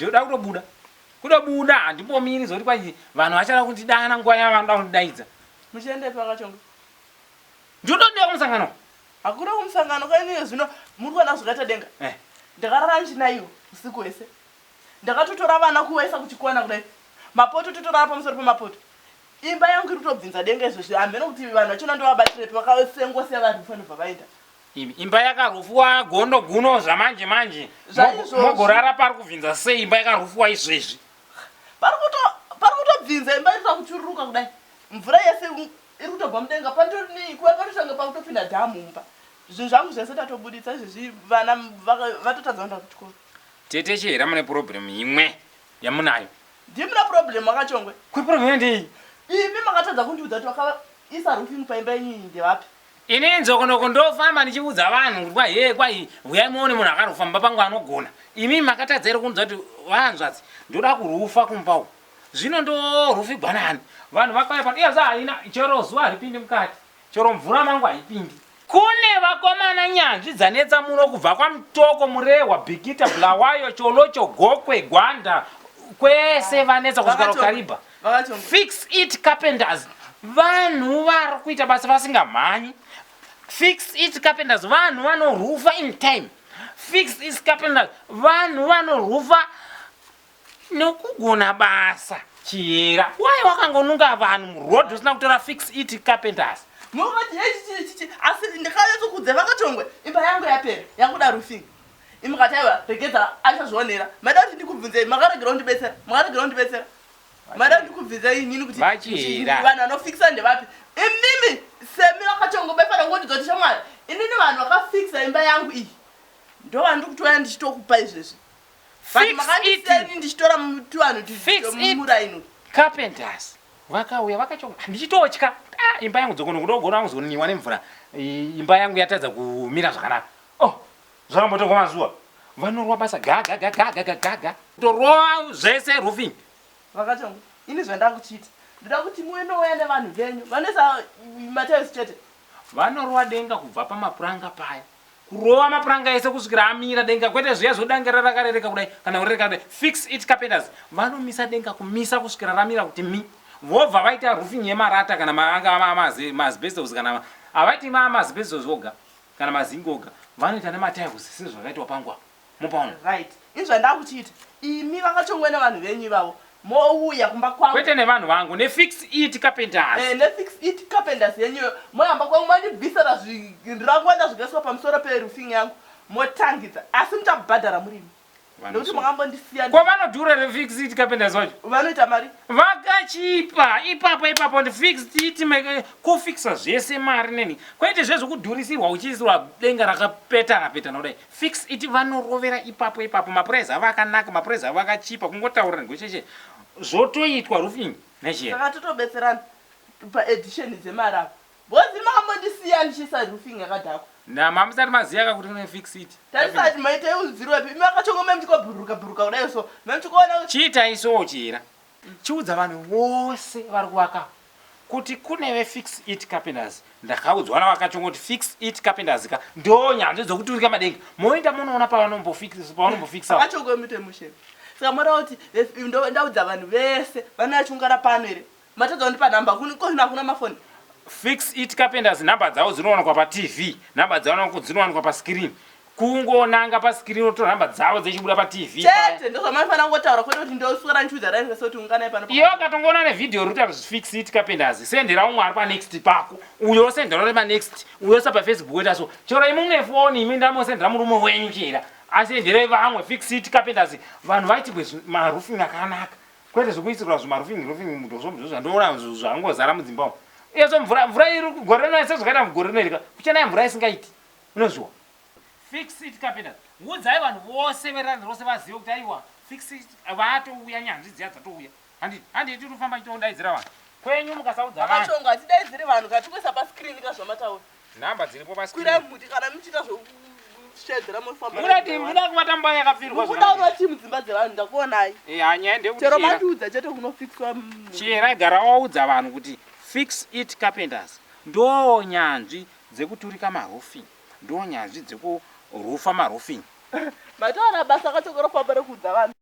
Ndinoda kutobuda. Kutobuda handimbomiri zvokuti kwai vanhu vachada kundidana nguva yavanoda kundidaidza. Muchiendepi vakachonga? Ndinotodiwa kumusangano. Hakuna kumusangano kwainiyo zvino muri kuona zvakaita denga. Eh. Ndakarara ndichinaiwa usiku hwese. Ndakatotora vana kuvaisa kuchikwana kudai. Mapoto totorara pamusoro pemapoto. Imba yangu iri kutobvinza denga izvozvi hameno kuti vanhu vachona ndovabatirepi vakasengwa siya vari kufanirwa vaenda. Imba yakarufuwa gondo guno zvamanje manje. Zvaizvozvi. Mogorara pari kubvinza sei imba yakarufuwa izvezvi? Pari kuto pari kutobvinza imba iri kuchururuka kudai. Mvura yese iri kutobva mudenga panotoni kuva panotanga pakutopinda dhamu mumba. Zvinhu zvangu zvese tatobuditsa izvezvi vana vatotadza kuenda kuchikoro. Tete Chihera mune problem imwe yamunayo. Ndimuna problem wakachongwe. Kwe problem ndei? Imi makatadza kundiudza kuti vakaisa roofing paimba yenyu iyi ndevapi? Ini nzokonoko ndofamba ndichiudza vanhu kuti kwai hee kwai huyai muone munhu akarufa mumba pangu anogona. Imi makatadza here kundiudza kuti vahanzvadzi ndoda kurufa kumba uku. Zvino ndorufigwa nani? Vanhu vakauya pano iya haina chero zuva haripindi mukati. Chero mvura mangu haipindi. Kune vakomana nyanzvi dzanetsa muno kubva kwaMutoko, Murehwa, Bikita, Bulawayo, Cholocho, Gokwe, Gwanda kwese vanetsa kusvika kuKariba. Fix it carpenters vanhu vari kuita basa vasingamhanyi. Fix it carpenters vanhu vanorufa in time. Fix it carpenters vanhu vanorufa Nokugona basa Chihera. Why wakangonunga vanhu muroad usina kutora fix it carpenters? Mukati chichi asi ndakanyatso vakatongwe imba yangu yapera yakuda roofing. Imi mukati aiwa regedza achazvionera. Maida kuti ndikubvunzei makaregera kundibetsera. Makaregera kundibetsera. Maida kuti ndikubvunzei inini kuti Vachihera. vanhu vanofixa ndevapi. Imimi semi vakatongwe maifanira kungondiudza kuti shamwari inini vanhu vakafixa imba yangu iyi ndovandiri kutouya ndichitokupa izvezvi. But Fix it. makandisiya ini ndichitora tuvanhu Fix it. muraini. Carpenters vakauya vakachonga ndichitotya ah, imba yangu dzokono kudogona kuzoniwa nemvura imba yangu yatadza kumira zvakanaka oh zvakambotongwa mazuva vanorwa basa gaga gaga gaga gaga kutorova zvese roofing Vakachonga ini zvandakuchiita ndoda kuti muve nouya nevanhu venyu vanoisa matiles chete. Vanorova denga kubva pamapuranga paya Kurova mapuranga ese kusvikira amira denga kwete zviya zvodangera rakarereka kudai kana kurereka kudai. Fix it carpenters vanomisa denga kumisa kusvikira ramira kuti mi. Vobva vaita roofing yemarata kana anga maasbestos kana havaiti maasbestos oga kana mazingi oga vanoita nematiles sezvakaitwa pangu apa. Mupaona? Right. Ini zvandakuchiita imi vakachongwe nevanhu venyu ivavo mouya kumba kwangu. Kwete nevanhu vangu nefix it carpenters. Eh, nefix it carpenters yenyuyo mouya kumba kwangu mandibvisira zvirangoenda zvikaiswa pamusoro peroofing yangu motangidza asi muchabhadhara murimi nekuti makambondisiya. Ko vanodhura here fix it carpenters vacho? Vanoita mari. Vakachipa ipapo ipapo ndi fix it kufixa zvese mari neni kwete zvezvekudhurisirwa uchiisirwa denga rakapetana petana kudai. Fix it vanorovera ipapo ipapo mapuraizi avo akanaka mapuraizi avo akachipa kungotaura negocheche zvotoitwa roofing nechiera. Saka totobetserana paedition dzemari apa because ini makambondisiya ndichiisa roofing yakadhakwa. Nama musati maziya ka kuti kune fix it. Tarisati maita iudzirwepi imi vakachongo mai muchikobhururuka bhururuka kudai so mai muchikoona. Chiitai so chihera chiudza vanhu vose vari kuvaka Kuti kune ve fix it carpenters ndakaudzwa navakachongo kuti fix it carpenters ka ndo nyanzvi dzokuturika madenga moenda monoona pavanombofixa Vakachongo muite mushe. Saka moreva kuti ndaudza vanhu vese vane vachiungana pano here? Matadza kundipa number ko zvino hakuna mafoni. Fix it carpenters number dzavo dzinowanikwa patv number dzavo dzinowanikwa pascreen Kungonanga pascreen wotora number dzavo dzechibuda paTV paya. Chete ndozvamaifanira kungotaura kwete kuti ndoswera ndichiudza raini rese kuti unganai pano. Iwe ukatongoona nevideo riri kutaura fix it carpenters sendera umwe ari panext pako uyo osendera uri panext uyo oisa pafacebook oita so chero imi mune foni imi ndamosendera murume wenyu chera asenderei vamwe fix it carpenters vanhu vaitirwe maroofing akanaka kwete zvekuisirwa zvimaroofing roofing mudosvo zvandoona zvangozara mudzimba umu uye mvura mvura iri gore rino sezvakaita gore rino irika kuchanaya mvura isingaiti unozviwa Fix it carpenters. Udzai vanhu vose verani rose vazive kuti aiwa fix it vatouya nyanzvi dziya dzatouya. Handiti handiti tiri kufamba tichitodaidzira vanhu. Kwenyu mukasaudza vanhu. Vakachongo hatidaidziri vanhu kana tikuisa pa screen ka zvamataura. Number dziripo pa screen. Kwirai muti kana muchiita zvokushedzera mofamba. Muda ti muda kubata mba yakapfirwa. Mukuda unoti mudzimba dzevanhu ndakuonai. Eh hanya ndekuti. Chero matiudza chete kunofixwa. Chera gara waudza vanhu kuti fix it carpenters ndo nyanzvi dzekuturika maroofing. Ndonyanzvi dzekurufa maroofing. Mataura basa akachokora famba rekuudza vanhu.